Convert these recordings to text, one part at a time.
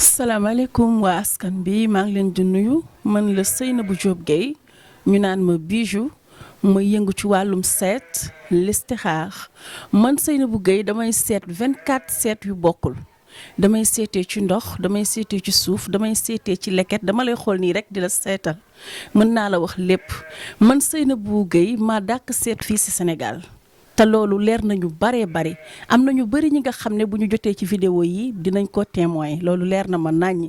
salaamaaleykum waa askan bi maa ngi leen di nuyu man la Seynabou Diop Gueye ñu naan ma Bijou ma yëngu ci wàllum seet listixaar man Seynabou Gueye damay seet 24 seet yu bokkul damay seetee ci ndox damay seetee ci suuf damay seetee ci leket dama lay xool nii rek di la seetal mën naa la wax lépp man Seynabou Gueye maa dàq seet fii ci Sénégal. te loolu leer nañu baree bari am na ñu bari ñi nga xam ne bu ñu jotee ci vidéo yi dinañ ko témoin loolu leer na ma naññi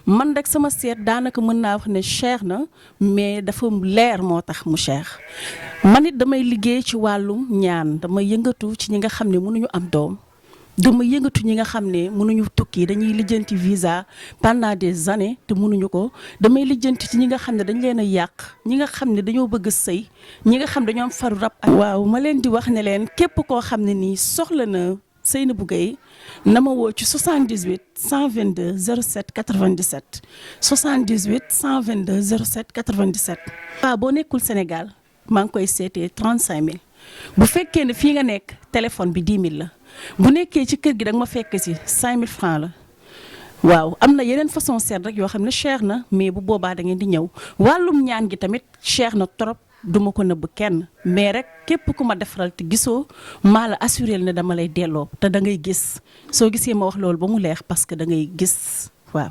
man rek sama seet daanaka mën naa wax ne cher na mais dafa leer moo tax mu cher man it damay liggéey ci wàllum ñaan damay yëngatu ci ñi nga xam ne mënuñu am doom dama yëngatu ñi nga xam ne mënuñu tukki dañuy lijjanti visa pendant des années te mënuñu ko damay lijjanti ci ñi nga xam ne dañ leen a yàq ñi nga xam ne dañoo bëgg a sëy ñi nga xam dañoo am faru rab. waaw ma leen di wax ne leen képp koo xam ne nii soxla na Seynabou Gueye na ma woo ci 78 122 07 97 78 122 07 97. waaw boo nekkul Sénégal maa ngi koy seetee 35000 bu fekkee ne fii nga nekk téléphone bi 10 000 la. bu nekkee ci kër gi da nga ma fekk si 5000 francs la waaw am na yeneen façon seet rek yoo xam ne cher na mais bu boobaa da ngeen di ñëw wàllum ñaan gi tamit cher na trop duma ko nëbb kenn mais rek képp ku ma defaral te gisoo maa la assuré ne dama lay delloo te da ngay gis soo gisee ma wax loolu ba mu leex parce que da ngay gis waaw.